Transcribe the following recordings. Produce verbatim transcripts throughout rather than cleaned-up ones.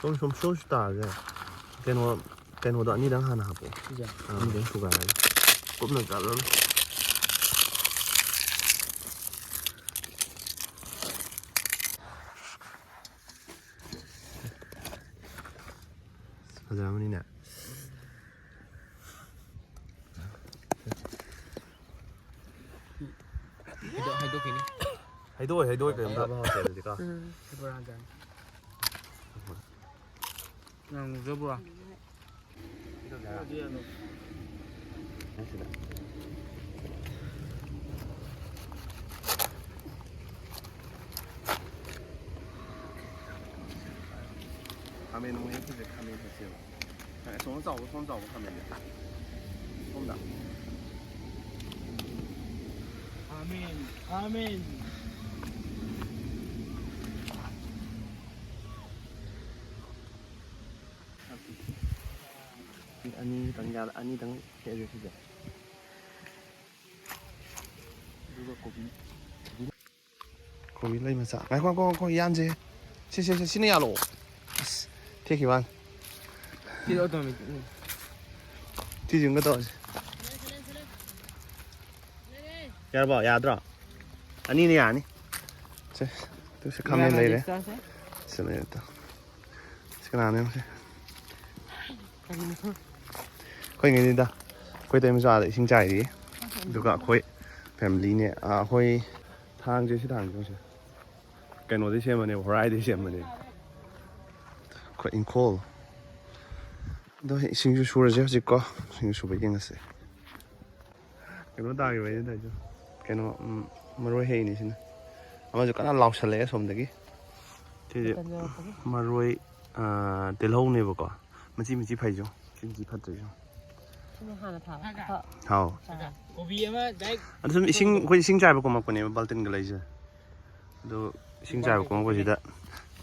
ꯁꯨꯝ ꯁꯨꯝ ꯁꯨꯝ ꯇꯥꯔꯁꯦ꯫ ꯀꯩꯅꯣ, ꯀꯩꯅꯣꯗꯣ ꯑꯅꯤꯗꯪ ꯍꯥꯟꯅ ꯍꯥꯞꯄꯣ꯫ ꯁꯤꯁꯦ? ꯑꯥ, ꯑꯅꯤꯗꯪ ꯊꯨꯒꯥꯏꯔꯒ꯫ ꯀꯨꯞꯅ ꯆꯥꯔꯨꯔꯅꯨ꯫ ꯐꯖꯔꯝꯃꯅꯤꯅꯦ꯫ ꯍꯩꯗꯣꯛ-, ꯍꯩꯗꯣꯛꯈꯤꯅꯤ꯫ ꯍꯩꯗꯣꯛꯑꯣꯏ, ꯍꯩꯗꯣꯛꯑꯣꯏ, ꯀꯩꯝꯇ꯫ ꯎꯝ꯫ ꯁꯤꯕꯣꯔꯥ ꯍꯥꯟꯖꯔꯅꯤ꯫ ꯅꯪ ꯎꯖꯕ꯭ꯔꯣ? ꯈꯥꯃꯦꯟ ꯑꯃꯨꯛ ꯍꯦꯛꯈꯤꯁꯦ, ꯈꯥꯃꯦꯟ ꯍꯦꯛꯁꯦꯕ꯫ ꯑꯁꯣꯝ ꯆꯥꯎꯕ, ꯁꯣꯝ ꯆꯥꯎꯕ ꯈꯥꯃꯦꯟꯁꯦ꯫ ꯁꯣꯝꯗ꯫ ꯈꯥꯃꯦꯟ, ꯈꯥꯃꯦꯟ꯫ ꯑꯅꯤꯇꯪ ꯌꯥꯔ-, ꯑꯅꯤꯇꯪ ꯍꯦꯛꯑꯁꯦ ꯁꯤꯁꯦ꯫ ꯑꯗꯨꯒ ꯀꯣꯕꯤ꯫ ꯀꯣꯕꯤ ꯂꯩ ꯃꯆꯥ꯫ ꯉꯥꯏꯈꯣ, ꯉꯥꯏꯈꯣ, ꯉꯥꯏꯈꯣ, ꯌꯥꯟꯁꯦ꯫ ꯁꯤ, ꯁꯤ, ꯁꯤ, ꯁꯤꯅ ꯌꯥꯜꯂꯣ꯫ ꯑꯁ, ꯊꯦꯛꯈꯤꯕ ꯋꯥꯅꯤ꯫ ꯁꯤ automatic ꯅꯤ꯫ ꯁꯤꯁꯤꯃꯒ ꯇꯧꯔꯁꯤ꯫ ꯌꯥꯔꯕꯣ? ꯌꯥꯗ꯭ꯔꯣ? ꯑꯅꯤꯅ ꯌꯥꯅꯤ꯫ ꯁꯦ, ꯑꯗꯨ ꯁꯤ ꯈꯥꯃꯦꯟ ꯂꯩꯔꯦ꯫ ꯁꯤ ꯂꯩꯔꯦ ꯇꯣ꯫ ꯁꯤ ꯀꯅꯥꯅꯣ ꯌꯦꯡꯉꯨꯁꯦ꯫ ꯑꯩꯈꯣꯏꯉꯩꯅꯤꯗ꯫ ꯑꯩꯈꯣꯏ ꯇꯩ ꯃꯆꯥꯗ ꯏꯁꯤꯡ ꯆꯥꯏꯔꯤ꯫ ꯑꯗꯨꯒ ꯑꯩꯈꯣꯏ family ꯅꯦ꯫ ꯑꯥ, ꯑꯩꯈꯣꯏ ꯊꯥꯡꯁꯦ, ꯁꯤ ꯊꯥꯡꯁꯦ ꯌꯦꯡꯉꯨꯁꯦ꯫ ꯀꯩꯅꯣꯗꯩ ꯁꯦꯝꯕꯅꯦꯕ, ꯍꯣꯔꯥꯏꯗꯩ ꯁꯦꯝꯕꯅꯦꯕ꯫ ꯑꯩꯈꯣꯏ ꯏꯪꯈꯣꯜ꯫ ꯑꯗꯣ ꯁꯤꯡꯖꯨ ꯁꯨꯔꯁꯦ ꯍꯧꯖꯤꯛꯀꯣ꯫ ꯁꯤꯡꯖꯨ ꯁꯨꯕ ꯌꯦꯡꯉꯁꯦ꯫ ꯀꯩꯅꯣ ꯇꯥꯈꯤꯕꯩꯅꯦ ꯇꯧꯔꯤꯁꯦ꯫ ꯀꯩꯅꯣ, ꯎꯝ, ꯃꯔꯣꯏ ꯍꯩꯅꯤ ꯁꯤꯅ꯫ ꯑꯃꯁꯨ ꯀꯟꯅ ꯂꯥꯎꯁꯜꯂꯛꯑꯦ ꯑꯁꯣꯝꯗꯒꯤ꯫ ꯁꯤꯁꯦ ꯃꯇꯝ ꯌꯧꯔꯛꯄꯒꯤ꯫ ꯃꯔꯣꯏ, ꯑꯥ, ꯇꯤꯜꯍꯧꯅꯦꯕꯀꯣ꯫ ꯃꯆꯤ ꯃꯆꯤ ꯐꯩꯁꯨ꯫ ꯃꯆꯤ ꯃꯆꯤ ꯐꯠꯇ꯭ꯔꯤꯁꯨ꯫ ꯁꯤꯅ ꯍꯥꯟꯅ ꯊꯥꯕ꯫ ꯍꯥꯎ꯫ ꯀꯣꯕꯤ ꯑꯃ direct ꯑꯗꯨ ꯁꯨꯝ ꯏꯁꯤꯡ, ꯑꯩꯈꯣꯏ ꯏꯁꯤꯡ ꯆꯥꯏꯕ ꯀꯨꯝꯃꯛꯄꯅꯦꯕ ꯕꯥꯜꯇꯤꯟꯒ ꯂꯩꯖꯦ꯫ ꯑꯗꯨ ꯏꯁꯤꯡ ꯆꯥꯏꯕ ꯀꯨꯝꯃꯛꯄꯁꯤꯗ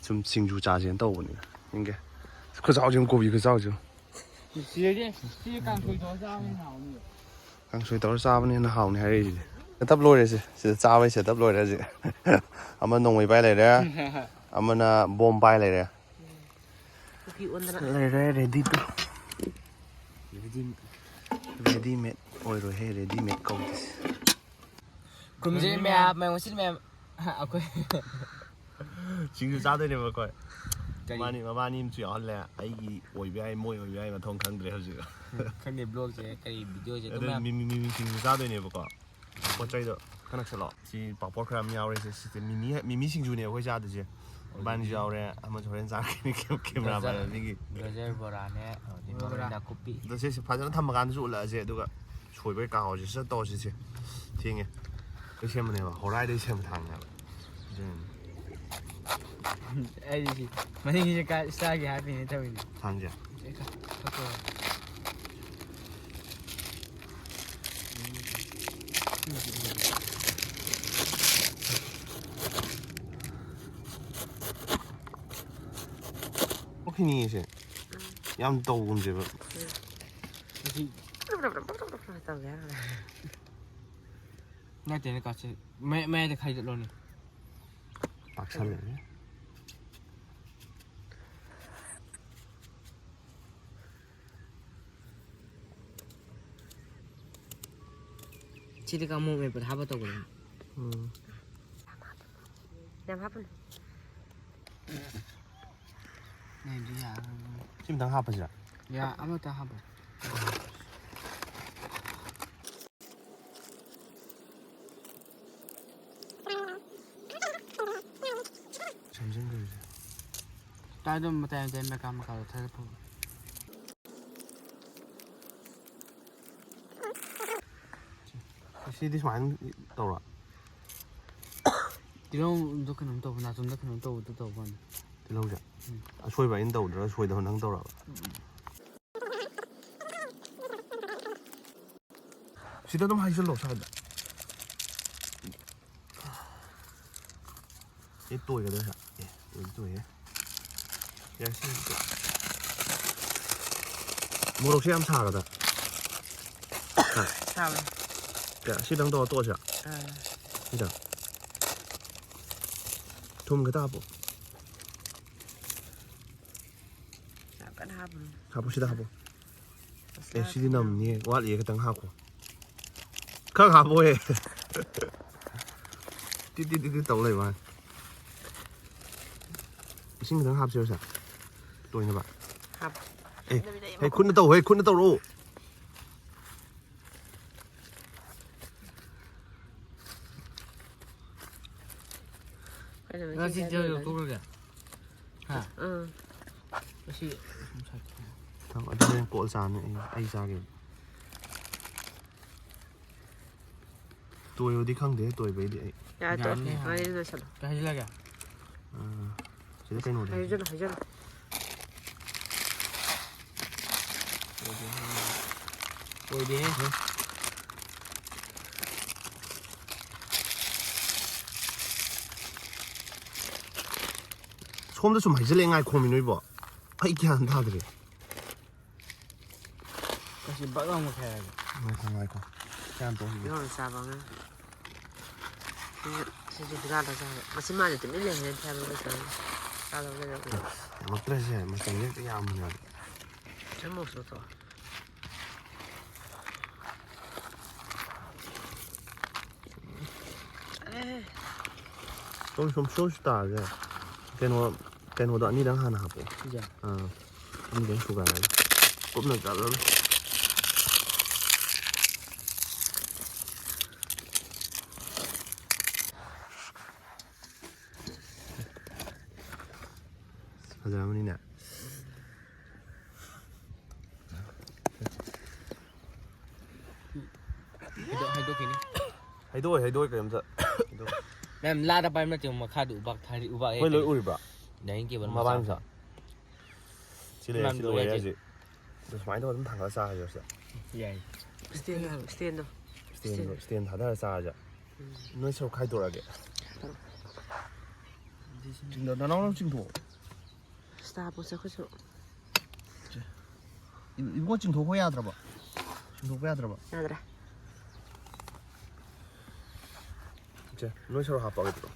ꯁꯨꯝ ꯁꯤꯡꯖꯨ ꯆꯥꯁꯦꯅ ꯇꯧꯕꯅꯤꯗ꯫ ꯌꯦꯡꯒꯦ꯫ ꯈꯨꯆꯥꯎꯁꯦ ꯌꯦꯡꯉꯨ, ꯀꯣꯕꯤ ꯈꯨꯆꯥꯎꯁꯦ ꯌꯦꯡꯉꯨ꯫ ꯁꯤꯗꯩꯗꯤ ꯁꯤ ꯀꯥꯡꯁꯣꯏ ꯇꯧꯔ ꯆꯥꯕꯅ ꯍꯦꯟꯅ ꯍꯥꯎꯅꯤ꯫ ꯀꯥꯡꯁꯣꯏ ꯇꯧꯔ ꯆꯥꯕꯅ ꯍꯦꯟꯅ ꯍꯥꯎꯅꯤ ꯍꯥꯏꯔꯛꯏꯁꯤꯗꯤ꯫ Setup ꯂꯣꯏꯔꯦ ꯁꯦ꯫ ꯁꯤꯗ ꯆꯥꯕꯩ setup ꯂꯣꯏꯔꯦ ꯍꯧꯖꯤꯛ꯫ ꯑꯃ ꯅꯣꯡꯃꯩ ꯄꯥꯏ ꯂꯩꯔꯦ꯫ ꯑꯃꯅ ꯕꯣꯝ ꯄꯥꯏ ꯂꯩꯔꯦ꯫ ꯀꯨꯀꯤ ꯑꯣꯟꯗꯅ꯫ ꯂꯩꯔꯦ, ready to꯫ Ready, ready made ꯑꯣꯏꯔꯣꯏꯍꯦ, ready made ꯀꯧꯗꯦ꯫ ꯈꯨꯔꯨꯝꯖꯔꯤ ꯃꯌꯥꯝ, ꯃꯌꯥꯝ ꯉꯁꯤꯗꯤ ꯃꯌꯥꯝ ꯑꯩꯈꯣꯏ ꯁꯤꯡꯖꯨ ꯆꯥꯗꯣꯏꯅꯦꯕ ꯑꯩꯈꯣꯏ꯫ ꯀꯔꯤ? ꯃꯕꯥꯅꯤ, ꯃꯕꯥꯅꯤ ꯑꯃꯁꯨ ꯌꯥꯎꯍꯜꯂꯦ꯫ ꯑꯩꯒꯤ ꯑꯣꯏꯕ ꯌꯥꯏ, ꯃꯣꯏ ꯑꯣꯏꯕ ꯌꯥꯏ, ꯃꯊꯣꯡ ꯈꯪꯗ꯭ꯔꯦ ꯍꯧꯖꯤꯛ꯫ ꯈꯪꯗꯦ, vlogꯁꯦ ꯀꯔꯤ videoꯁꯦ ꯑꯗꯨ ꯑꯗꯨꯝ ꯃꯌꯥꯝ ꯃꯤꯃꯤ, ꯃꯤꯃꯤ ꯁꯤꯡꯖꯨ ꯆꯥꯗꯣꯏꯅꯦꯕꯀꯣ꯫ ꯄꯣꯠ ꯆꯩꯗꯣ ꯈꯔ ꯅꯛꯁꯜꯂꯣ꯫ ꯁꯤ ꯄꯥꯄꯣꯔ ꯈꯔ ꯌꯥꯝ ꯌꯥꯎꯔꯦ꯫ ꯁꯤ, ꯁꯤꯁꯦ ꯃꯤꯃꯤ, ꯃꯤꯃꯤ ꯁꯤꯡꯖꯨꯅꯦ ꯑꯩꯈꯣꯏ ꯆꯥꯗꯣꯏꯁꯦ꯫ ꯃꯕꯥꯅꯤꯁꯨ ꯌꯥꯎꯔꯦ, ꯑꯃꯁꯨ ꯍꯣꯔꯦꯟ ꯆꯥꯔꯛꯀꯅꯤ꯫ ꯀꯦꯃꯦꯔꯥ ꯄꯥꯏꯕ ꯃꯤꯒꯤ꯫ ꯒꯖꯔ ꯕꯣꯔꯥꯅꯦ, ꯑꯗꯩ ꯃꯔꯣꯏ ꯅꯥꯀꯨꯞꯄꯤ꯫ ꯑꯗꯣ ꯁꯤꯁꯦ ꯐꯖꯅ ꯊꯝꯃꯀꯥꯟꯗꯁꯨ ꯎꯠꯂꯛꯑꯁꯦ, ꯑꯗꯨꯒ ꯁꯣꯏꯕꯒꯤ ꯀꯥꯎꯁꯦ꯫ ꯁꯠ ꯇꯧꯔꯁꯤ꯫ ꯁꯦ ꯊꯦꯡꯉꯦ꯫ ꯑꯩ ꯁꯦꯝꯕꯅꯦꯕ, ꯍꯣꯔꯥꯏꯗꯩ ꯁꯦꯝꯕ ꯊꯥꯡꯅꯦꯕ꯫ ꯑꯗꯨꯅꯅꯦ꯫ ꯑꯩꯗꯤ ꯁꯤ ꯃꯅꯤꯡꯒꯤꯁꯦ ꯀꯥ-, ꯏꯁꯇꯥꯔꯒꯤ ꯍꯥꯞꯄꯤꯅꯦ ꯇꯧꯔꯤꯅꯦ꯫ ꯊꯥꯡꯁꯦ꯫ ꯑꯦ, ꯀꯥ-, ꯀꯥ-, ꯀꯥ-, ꯑꯣꯛꯈꯤꯅꯤꯌꯦ ꯁꯦ꯫ ꯌꯥꯝ ꯇꯧꯒꯨꯝꯁꯦꯕ꯫ ꯇꯧꯒꯦ ꯍꯥꯏꯔꯣ? ꯅꯠꯇꯦꯅꯦ, ꯀꯥꯁꯦ꯫ ꯃꯌꯥꯏ-, ꯃꯌꯥꯏꯗ ꯈꯥꯏꯗꯠꯂꯣꯅꯦ꯫ ꯄꯥꯛꯁꯜꯂꯛꯑꯦ꯫ ꯁꯤꯗꯤ ꯀꯥꯡꯃꯣꯛ ꯃꯦꯠꯄꯗ ꯍꯥꯞꯄ ꯇꯧꯕꯅꯤ꯫ ꯎꯝ꯫ ꯌꯥꯝ ꯍꯥꯞꯄꯅꯨ꯫ ꯅꯦꯝꯗꯤ ꯌꯥꯔꯔꯣꯏ꯫ ꯁꯤ ꯑꯝꯇꯪ ꯍꯥꯞꯄꯁꯤꯔꯥ? ꯌꯥ, ꯑꯃꯇ ꯍꯥꯞꯄꯣ꯫ ꯁꯦꯝꯖꯤꯟꯈ꯭ꯔꯁꯦ꯫ ꯇꯥꯏ ꯑꯗꯨꯝ ꯃꯇꯥꯏ ꯃꯇꯥꯏ ꯃꯀꯥ ꯃꯀꯥꯗꯣ ꯊꯥꯗꯠꯄ꯫ ꯁꯤꯗꯤ ꯁꯨꯃꯥꯏꯅ ꯇꯧꯔꯣ꯫ ꯇꯤꯜꯍꯧꯗꯣ ꯀꯩꯅꯣꯝ ꯇꯧꯕ, ꯅꯥꯇꯣꯟꯗ ꯀꯩꯅꯣꯝ ꯇꯧꯕꯗꯣ ꯇꯧꯕ ꯋꯥꯅꯤ꯫ ꯇꯤꯜꯍꯧꯁꯦ? ꯎꯝ꯫ ꯑꯁꯣꯏꯕ ꯑꯩꯅ ꯇꯧꯗ꯭ꯔꯒ ꯁꯣꯏꯗꯕ ꯅꯪ ꯇꯧꯔꯕ? ꯎꯝ꯫ ꯁꯤꯗ ꯑꯗꯨꯝ ꯍꯩꯖꯜꯂꯣ, ꯁ꯭ꯋꯥꯏꯗ꯫ ꯑꯦ, ꯇꯣꯏꯒꯗ꯭ꯔꯥ ꯁꯥ? ꯑꯦ, ꯇꯣꯏꯗꯤ ꯇꯣꯏꯍꯦ꯫ ꯌꯥꯔꯦ, ꯁꯤ ꯇꯣꯛ-, ꯃꯣꯔꯣꯛꯁꯦ ꯌꯥꯝ ꯁꯥꯒꯗ꯭ꯔꯥ? ꯍꯥ? ꯁꯥꯕꯅꯤ꯫ ꯀꯌꯥ? ꯁꯤꯗꯪ ꯇꯧꯔ ꯇꯣꯛꯑꯁꯤꯔꯥ? ꯑꯥ꯫ ꯁꯤꯗ꯫ ꯊꯨꯝ ꯈꯤꯇ ꯍꯥꯞꯄꯣ꯫ ꯀꯟꯅ ꯍꯥꯞꯄꯨꯅꯨ꯫ ꯍꯥꯞꯄꯨ, ꯁꯤꯗ ꯍꯥꯞꯄꯨ꯫ ꯑꯦ, ꯁꯤꯗꯤ ꯅꯝꯅꯤꯌꯦ, ꯋꯥꯠꯂꯤꯌꯦ, ꯈꯤꯇꯪ ꯍꯥꯞꯈꯣ꯫ ꯈꯔ ꯍꯥꯞꯄꯣꯍꯦ꯫ ꯇꯤꯠ ꯇꯤꯠ ꯇꯤꯠ ꯇꯤꯠ ꯇꯧ ꯂꯩꯕ ꯋꯥꯅꯤ꯫ ꯏꯁꯤꯡ ꯈꯤꯇꯪ ꯍꯥꯞꯁꯤꯔꯣ ꯁꯦ? ꯇꯣꯏꯅꯕ꯫ ꯍꯥꯞ꯫ ꯑꯦ, ꯍꯦ, ꯈꯨꯠꯅ ꯇꯧ, ꯍꯦ, ꯈꯨꯠꯅ ꯇꯧꯔꯛꯑꯣ꯫ ꯉꯁꯤ ꯖꯦꯜ ꯂꯧꯊꯣꯛꯈ꯭ꯔꯒꯦ꯫ ꯍꯥ? ꯑꯥ꯫ ꯉꯁꯤ ꯊꯝ-, ꯑꯗꯨ ꯍꯣꯔꯦꯟ ꯀꯣꯠꯂ ꯆꯥꯅꯤ ꯑꯩ, ꯑꯩ ꯆꯥꯒꯦ꯫ ꯇꯣꯏꯕꯗꯤ ꯈꯪꯗꯦ, ꯇꯣꯏꯕꯩꯗꯤ ꯑꯩ꯫ ꯌꯥꯔꯦ, ꯇꯣꯛꯑꯣ꯫ ꯌꯥꯔꯅꯤ ꯍꯥꯏ꯫ ꯋꯥꯔꯤ ꯂꯣꯏꯁꯜꯂꯣ꯫ ꯀꯩ ꯍꯥꯏꯖꯤꯜꯂꯒꯦ? ꯑꯥ, ꯁꯤꯗ ꯀꯩꯅꯣꯗꯣ꯫ ꯍꯥꯏꯖꯜꯂꯣ, ꯍꯥꯏꯖꯜꯂꯣ꯫ ꯑꯣꯏꯗꯦꯍꯦ꯫ ꯁꯣꯝꯗ ꯁꯨꯝ ꯍꯩꯖꯜꯂꯛꯑꯦ, ꯉꯥꯏꯈꯣꯃꯤ ꯅꯣꯏꯕꯣ꯫ ꯑꯩ ꯒ꯭ꯌꯥꯟ ꯇꯥꯗ꯭ꯔꯦ꯫ ꯑꯁꯤ ꯕꯛ ꯂꯥꯎꯅ ꯈꯥꯏꯔꯒꯦ꯫ ꯉꯥꯏꯈꯣ, ꯉꯥꯏꯈꯣ꯫ ꯀꯌꯥꯝ ꯇꯧꯁꯤꯒꯦ? ꯏꯔꯣꯟꯕ ꯆꯥꯕ ꯑꯉꯥꯡ꯫ ꯁꯤꯁꯨ, ꯁꯤꯁꯨ ꯍꯨꯔꯥꯜꯂ ꯆꯥꯕ꯫ ꯃꯆꯤꯟ ꯃꯥꯟꯗꯤ ꯇꯨꯃꯤꯟ ꯂꯩꯈ꯭ꯔꯦ ꯊꯦꯕ ꯂꯣꯏꯁꯜꯂꯒ꯫ ꯆꯥꯗꯕ ꯂꯩꯔꯝꯃꯦ꯫ ꯌꯥꯝꯃꯛꯇ꯭ꯔꯦꯁꯦ, ꯃꯆꯜꯁꯦ ꯍꯦꯛꯇ ꯌꯥꯝꯕꯅꯦꯕ꯫ ꯁꯤ ꯃꯣꯔꯣꯛꯁꯨ ꯂꯧꯊꯣꯛꯑꯣ꯫ ꯑꯦ꯫ ꯁꯨꯝ, ꯁꯨꯝ, ꯁꯨꯝ ꯇꯥꯔꯁꯦ꯫ ꯀꯩꯅꯣ, ꯀꯩꯅꯣꯗꯣ ꯑꯅꯤꯗꯪ ꯍꯥꯟꯅ ꯍꯥꯞꯄꯛꯑꯣ꯫ ꯁꯤꯁꯦ? ꯑꯥ꯫ ꯑꯅꯤꯗꯪ ꯁꯨꯒꯥꯏꯔꯒ꯫ ꯀꯨꯞꯅ ꯆꯥꯔꯔꯣꯏ꯫ ꯐꯖꯔꯝꯃꯅꯤꯅꯦ꯫ ꯍꯩꯗꯣꯛ-, ꯍꯩꯗꯣꯛꯈꯤꯅꯤ꯫ ꯍꯩꯗꯣꯛꯑꯣꯏ, ꯍꯩꯗꯣꯛꯑꯣꯏ ꯀꯔꯤꯝꯇ꯫ ꯍꯩꯗꯣꯛꯑꯣꯏ꯫ ꯃꯌꯥꯝ ꯂꯥꯗ ꯄꯥꯏꯕ ꯅꯠꯇꯦ, ꯃꯈꯥꯗ ꯎꯕꯥꯛ ꯊꯥꯔꯤ, ꯎꯕꯥꯛ ꯍꯣꯏ, ꯂꯣꯏ ꯍꯦꯛ ꯎꯔꯤꯕ꯭ꯔꯥ? Dining table ꯃꯆꯥ ꯃꯕꯥꯅꯤꯁꯦ? ꯃꯆꯥ꯫ ꯁꯤ ꯂꯩꯔꯦ, ꯃꯌꯥꯝ ꯁꯤ ꯂꯣꯏꯔꯦ ꯂꯣꯏꯔꯦ ꯍꯧꯖꯤꯛ꯫ ꯍꯧꯖꯤꯛ꯫ ꯑꯗꯣ ꯁꯨꯃꯥꯏꯅ ꯇꯧꯔ ꯑꯗꯨꯝ ꯊꯥꯡꯒꯠꯂ ꯆꯥꯔꯁꯦ ꯁꯤꯗ꯫ ꯌꯥꯏ꯫ Stand ꯍꯥꯏꯕ, stand ꯗꯣ꯫ Stand ꯗꯣ, stand ꯊꯥꯗꯔ ꯆꯥꯔꯁꯦ꯫ ꯎꯝ꯫ ꯅꯣꯏ ꯁꯔꯨꯛ ꯈꯥꯏꯗꯣꯔꯛꯑꯒꯦ꯫ ꯆꯤꯡꯊꯣꯛ-, ꯅꯅꯥꯎ ꯅꯪ ꯆꯤꯡꯊꯣꯛꯑꯣ꯫ ꯁ꯭ꯇꯥꯐ ꯄꯣꯠꯁꯦ ꯑꯩꯈꯣꯏꯁꯨ꯫ ꯏꯕꯨꯡꯉꯣ, ꯆꯤꯡꯊꯣꯛꯄ ꯌꯥꯗ꯭ꯔꯕ? ꯆꯤꯡꯊꯣꯛꯄ ꯌꯥꯗ꯭ꯔꯕ? ꯌꯥꯗ꯭ꯔꯦ꯫ ꯁꯦ, ꯅꯣꯏ ꯁꯔꯨꯛ ꯍꯥꯞꯄꯛꯑꯒꯦ ꯑꯗꯨꯗꯣ꯫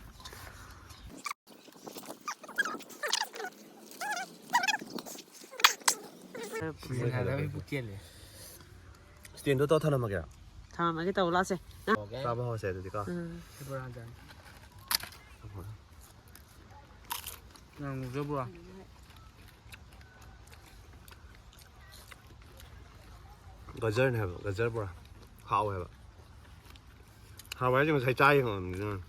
ꯁꯤꯖꯤꯟꯅꯗꯕꯒꯤ ꯄꯨꯛ ꯆꯦꯜꯂꯦ꯫ ꯁ꯭ꯇꯦꯟꯗꯣ ꯇꯧꯔ ꯊꯅꯝꯃꯒꯦꯔꯥ? ꯊꯝꯃꯒꯦ ꯇꯧ ꯂꯥꯛꯁꯦ꯫ ꯆꯥꯕ ꯍꯧꯔꯁꯦ ꯑꯗꯨꯗꯤꯀꯣ꯫ ꯎꯝ꯫ ꯁꯤ ꯕꯣꯔꯥ ꯆꯥꯅꯤ꯫ ꯅꯪ ꯉꯧꯖ ꯕꯣꯔꯥ꯫ ꯒꯖꯔꯅꯦ ꯍꯥꯏꯕ, ꯒꯖꯔ ꯕꯣꯔꯥ꯫ ꯍꯥꯎꯋꯦ ꯍꯥꯏꯕ꯫ ꯍꯥꯎꯋꯦ ꯍꯥꯏꯁꯦ ꯉꯁꯥꯏ ꯆꯥ ꯌꯦꯡꯉꯝꯅꯤꯅ꯫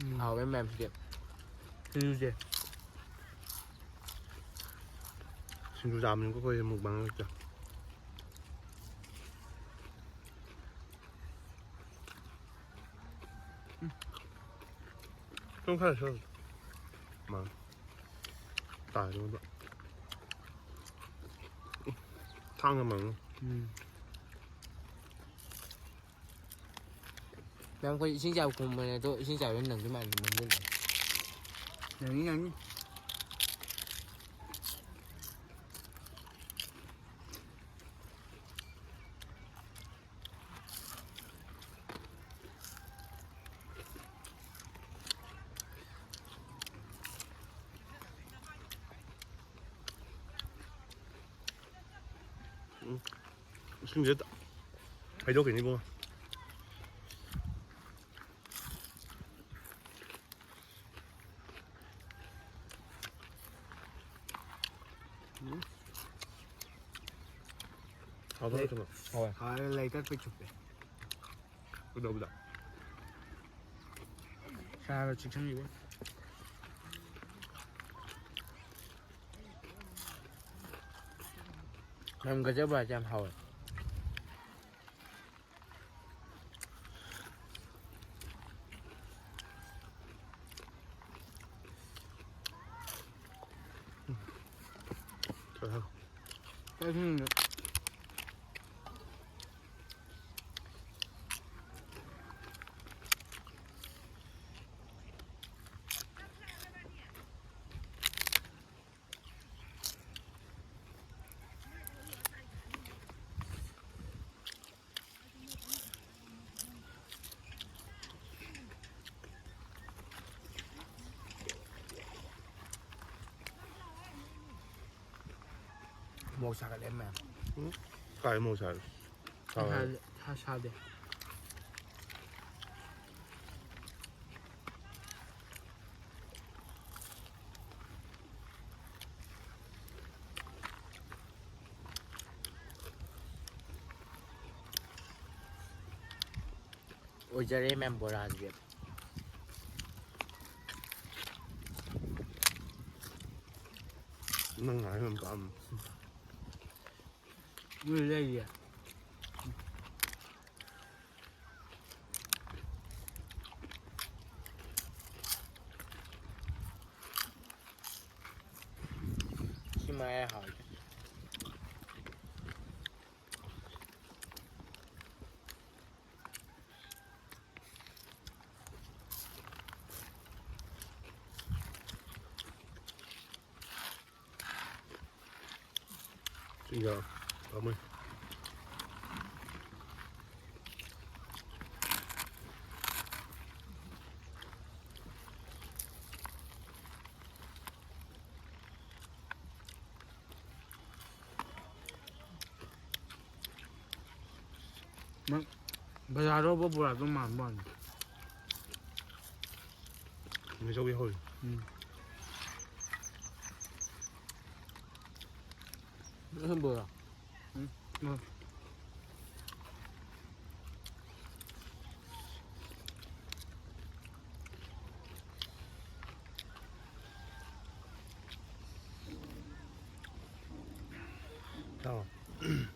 ꯎꯝ, ꯍꯥꯎꯋꯦ ꯃꯌꯥꯝꯁꯤꯗꯤ꯫ ꯁꯤꯡꯖꯨꯁꯦ꯫ ꯁꯤꯡꯖꯨ ꯆꯥꯕꯅꯤꯀꯣ ꯑꯩꯈꯣꯏ mukbang ꯅꯠꯇꯦ꯫ ꯎꯝ꯫ ꯁꯨꯝ ꯈꯔ ꯁꯨꯝ꯫ ꯃꯥ꯫ ꯇꯥꯔꯦ ꯑꯗꯨꯒ꯫ ꯊꯥꯡ ꯑꯃ꯫ ꯎꯝ꯫ ꯅꯪ ꯑꯩꯈꯣꯏ ꯏꯁꯤꯡ ꯆꯥꯕ ꯀꯨꯝꯕꯅꯦ ꯑꯗꯣ ꯏꯁꯤꯡ ꯆꯥꯕ ꯅꯪꯗꯤ ꯃꯥꯟꯗꯤ ꯃꯥꯟꯗꯦ꯫ ꯅꯪꯅꯤ, ꯅꯪꯅꯤ꯫ ꯎꯝ꯫ ꯏꯁꯤꯡꯁꯦ ꯍꯩꯗꯣꯛꯈꯤꯅꯤ ꯏꯕꯨꯡꯉꯣ꯫ ꯎꯝ꯫ ꯍꯥꯎꯕ ꯂꯩ-, ꯅꯠꯇ꯭ꯔꯣ? ꯍꯥꯎꯋꯦ꯫ ꯍꯥꯎꯋꯦ, ꯂꯩ ꯇꯠꯄꯩ ꯆꯨꯞꯄꯦ꯫ ꯀꯩꯗꯧꯕꯗ? ꯁꯥꯕ ꯆꯤꯛꯁꯟꯈꯤꯕ꯫ ꯌꯥꯝ ꯒꯖꯔ ꯕꯣꯔꯥꯁꯦ ꯌꯥꯝ ꯍꯥꯎꯋꯦ꯫ ꯆꯥꯛ ꯏꯁꯤꯡꯗꯣ꯫ ꯃꯣꯔꯣꯛ ꯁꯥꯒꯠꯂꯦ ꯃꯌꯥꯝ꯫ ꯀꯥꯏ ꯃꯣꯔꯣꯛ ꯁꯥꯔꯦ? ꯁꯥ- ꯁꯥ- ꯁꯥꯗꯦ꯫ ꯑꯣꯏꯖꯔꯦ ꯃꯦꯝ ꯕꯣꯔꯥꯁꯦ꯫ ꯅꯪ ꯉꯥꯏ ꯌꯥꯝ ꯄꯥꯝꯃꯤ꯫ ꯃꯣꯏ ꯂꯩꯌꯦ꯫ ꯁꯤ ꯃꯌꯥꯏ ꯍꯥꯎꯏ꯫ ꯁꯤꯒ ꯄꯥꯝꯃꯩ꯫ ꯕꯖꯥꯔꯗ ꯍꯧꯕ ꯕꯣꯔꯥꯗꯣ ꯃꯥꯟꯕ ꯋꯥꯅꯤ꯫ ꯃꯤꯆꯧ ꯌꯥꯎꯍꯧꯔꯤ꯫ ꯎꯝ꯫ ꯑꯗꯨ ꯕꯣꯔꯥ꯫ ꯎꯝ꯫ ꯎꯝ꯫ ꯆꯥꯎ꯫ ꯎꯝ꯫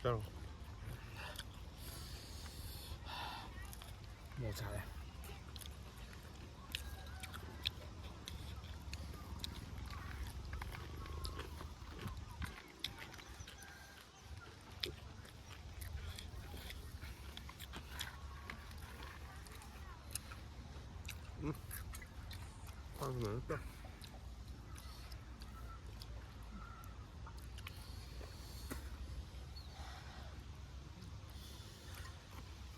ꯆꯥꯎ꯫ ꯃꯣꯔꯣꯛ ꯁꯥꯔꯦ꯫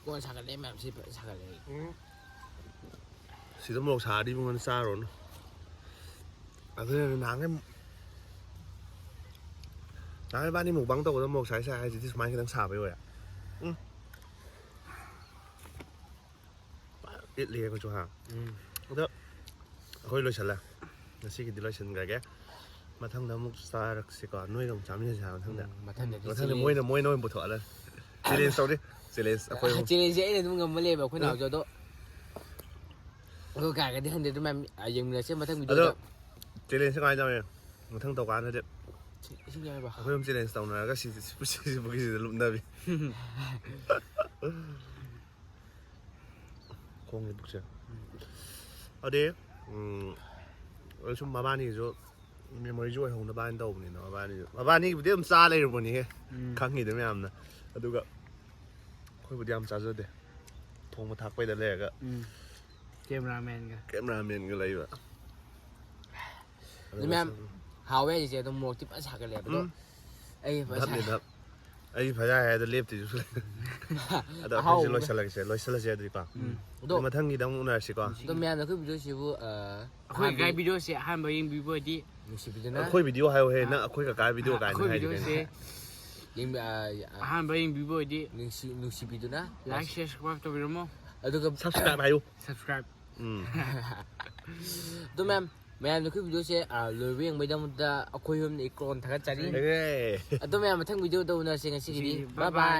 ꯀꯣꯟ ꯁꯥꯒꯠꯂꯦ ꯃꯌꯥꯝ ꯁꯤ ꯐꯖ ꯁꯥꯒꯠꯂꯦ꯫ ꯎꯝ꯫ ꯁꯤꯗ ꯃꯣꯔꯣꯛ ꯁꯥꯔꯗꯤ ꯏꯕꯨꯡꯉꯣ ꯆꯥꯔꯨꯔꯅꯨ꯫ ꯑꯗꯨꯅ ꯅꯍꯥꯟꯒꯩ ꯅꯍꯥꯟꯒꯩ ꯏꯕꯥꯅꯤ ꯃꯨꯛꯕꯥꯡ ꯇꯧꯕꯗ ꯃꯣꯔꯣꯛ ꯁꯥꯏ ꯁꯥꯏ ꯍꯥꯏꯁꯤꯗꯤ ꯁꯨꯃꯥꯏꯅ ꯈꯤꯇꯪ ꯁꯥꯕꯩ ꯑꯣꯏꯔꯦ꯫ ꯎꯝ꯫ ꯏꯠꯂꯤ ꯑꯩꯈꯣꯏꯁꯨ ꯍꯥ꯫ ꯎꯝ꯫ ꯑꯗꯣ ꯑꯩꯈꯣꯏ ꯂꯣꯏꯁꯜꯂꯦ꯫ ꯉꯁꯤꯒꯤꯗꯤ ꯂꯣꯏꯁꯤꯟꯈ꯭ꯔꯒꯦ꯫ ꯃꯊꯪꯗ ꯑꯃꯨꯛ ꯆꯥꯔꯛꯁꯤꯀꯣ꯫ ꯅꯣꯏꯒ ꯑꯃꯨꯛ ꯆꯥꯃꯤꯟꯅꯁꯦ ꯍꯥꯏꯕ ꯃꯊꯪꯗ꯫ ꯎꯝ, ꯃꯊꯪꯗ ꯃꯊꯪꯗ ꯆꯦꯂꯦꯟꯖ꯫ ꯃꯣꯏꯅ ꯃꯣꯏꯅ ꯑꯣꯏꯅ ꯄꯨꯊꯣꯛꯍꯜꯂꯦ꯫ ꯆꯦꯂꯦꯟꯖ ꯇꯧꯔꯤ꯫ ꯆꯦꯂꯦꯟꯖ ꯑꯩꯈꯣꯏ ꯑꯍꯨꯝ꯫ ꯆꯦꯂꯦꯟꯖꯁꯦ ꯑꯩꯅ ꯑꯗꯨꯝ ꯉꯝꯕ ꯂꯩꯌꯦꯕ ꯑꯩꯈꯣꯏ ꯎꯝ꯫ ꯅꯥꯎꯁꯨ ꯑꯗꯣ꯫ ꯑꯗꯣ ꯀꯌꯥꯒꯗꯤ ꯍꯟꯗꯦ ꯑꯗꯨꯝ ꯃꯌꯥꯝ ꯌꯦꯡꯃꯤꯟꯅꯁꯦ ꯃꯊꯪ ꯑꯗꯣ ꯚꯤꯗꯤꯑꯣꯗ꯫ ꯆꯦꯂꯦꯟꯖꯁꯦ ꯀꯃꯥꯏꯅ ꯇꯧꯔꯦ? ꯃꯊꯪ ꯇꯧꯀꯥꯟꯗꯗꯤ ꯏꯁꯤꯡ ꯌꯥꯎꯔꯕ? ꯑꯩꯈꯣꯏ ꯑꯍꯨꯝ ꯆꯦꯂꯦꯟꯖ ꯇꯧꯅꯔꯒ ꯁꯤ ꯁꯤ ꯄꯨꯈ꯭ꯔꯤꯁꯤꯗ ꯂꯨꯞꯅꯕꯤ꯫ ꯈꯣꯡꯒꯤ ꯄꯨꯛꯁꯦ꯫ ꯑꯗꯨꯗꯤ ꯎꯝ, ꯑꯗꯨ ꯁꯨꯝ ꯃꯕꯥꯅꯤꯒꯤꯁꯨ ꯃꯦꯃꯣꯔꯤꯁꯨ ꯑꯣꯏꯍꯧꯅꯕ ꯍꯥꯏꯅ ꯇꯧꯕꯅꯤꯅ ꯃꯕꯥꯅꯤꯁꯨ꯫ ꯃꯕꯥꯅꯤꯒꯤꯕꯨꯗꯤ ꯑꯗꯨꯝ ꯆꯥ ꯂꯩꯔꯕꯅꯤꯍꯦ꯫ ꯎꯝ꯫ ꯈꯪꯉꯤꯗ ꯃꯌꯥꯝꯅ꯫ ꯑꯗꯨꯒ ꯑꯩꯈꯣꯏꯕꯨꯗꯤ ꯌꯥꯝ ꯆꯥꯖꯗꯦ꯫ ꯊꯣꯡꯕ ꯊꯥꯛꯄꯩꯗ ꯂꯩꯔꯒ ꯎꯝ꯫ ꯀꯦꯃꯦꯔꯥꯃꯦꯟꯒ꯫ ꯀꯦꯃꯦꯔꯥꯃꯦꯟꯒ ꯂꯩꯕ꯫ ꯑꯗꯨ ꯃꯌꯥꯝ ꯍꯥꯎꯋꯦ ꯍꯥꯏꯁꯦ ꯑꯗꯨꯝ ꯃꯣꯔꯣꯛꯇꯤ ꯐꯖꯅ ꯁꯥꯒꯠꯂꯦꯕ꯫ ꯑꯗꯣ ꯎꯝ꯫ ꯑꯩ ꯐꯖꯅ ꯙꯞꯅꯤ ꯁꯥ- ꯙꯞ꯫ ꯑꯩ ꯐꯖꯅ ꯍꯥꯏ ꯑꯗꯣ ꯂꯦꯞꯇꯣꯏꯁꯨ ꯂꯩ꯫ ꯑꯗꯣ ꯑꯩꯈꯣꯏꯁꯦ ꯑꯍꯥꯎꯕ꯫ ꯂꯣꯏꯁꯤꯜꯂꯒꯦꯁꯦ, ꯂꯣꯏꯁꯤꯜꯂꯁꯦ ꯑꯗꯨꯗꯤꯀꯣ꯫ ꯎꯝ꯫ ꯑꯗꯣ ꯑꯗꯣ ꯃꯊꯪꯒꯤꯗ ꯑꯃꯨꯛ ꯎꯅꯔꯁꯤꯀꯣ꯫ ꯑꯗꯣ ꯃꯌꯥꯝꯅ ꯑꯩꯈꯣꯏ ꯚꯤꯗꯤꯑꯣꯁꯤꯕꯨ, ꯑ, ꯑꯩꯈꯣꯏ ꯑꯍꯥꯟꯕ ꯀꯀꯥꯏ ꯚꯤꯗꯤꯑꯣꯁꯦ ꯑꯍꯥꯟꯕ ꯌꯦꯡꯕꯤꯕ ꯑꯣꯏꯗꯤ ꯅꯨꯡꯁꯤꯕꯤꯗꯨꯅ ꯑꯩꯈꯣꯏ ꯚꯤꯗꯤꯑꯣ ꯍꯥꯏꯌꯣꯍꯦ, ꯑ, ꯅꯪ ꯑꯩꯈꯣꯏ ꯀꯀꯥ ꯚꯤꯗꯤꯑꯣ ꯀꯥꯏꯅ ꯑꯩꯈꯣꯏ ꯍꯥꯏꯗꯤ ꯀꯩꯅꯣ? ꯚꯤꯗꯤꯑꯣꯁꯦ ꯌꯦꯡꯕ-, ꯑ, ꯑ, ꯑꯍꯥꯟꯕ ꯌꯦꯡꯕꯤꯕ ꯑꯣꯏꯗꯤ ꯅꯨꯡꯁꯤ-, ꯅꯨꯡꯁꯤꯕꯤꯗꯨꯅ like, share, subscribe ꯇꯧꯕꯤꯔꯝꯃꯣ꯫ ꯑꯗꯨꯒ subscribe ꯍꯥꯏꯌꯨ꯫ Subscribe꯫ ꯎꯝ꯫ ꯑꯗꯣ ꯃꯌꯥꯝ, ꯃꯌꯥꯝꯅ ꯑꯩꯈꯣꯏ ꯚꯤꯗꯤꯑꯣꯁꯦ, ꯑ, ꯂꯣꯏꯕ ꯌꯦꯡꯕꯒꯤꯗꯃꯛꯇ ꯑꯩꯈꯣꯏ ꯑꯍꯨꯝꯅ ꯏꯀ꯭ꯔꯣꯟ ꯊꯥꯒꯠꯆꯔꯤ꯫ ꯑꯦ꯫ ꯑꯗꯣ ꯃꯌꯥꯝ ꯃꯊꯪ ꯚꯤꯗꯤꯑꯣꯗ ꯎꯅꯔꯁꯦ ꯉꯁꯤꯒꯤꯗꯤ꯫ ꯉꯁꯤꯒꯤꯗꯤ bye bye꯫ Bye bye꯫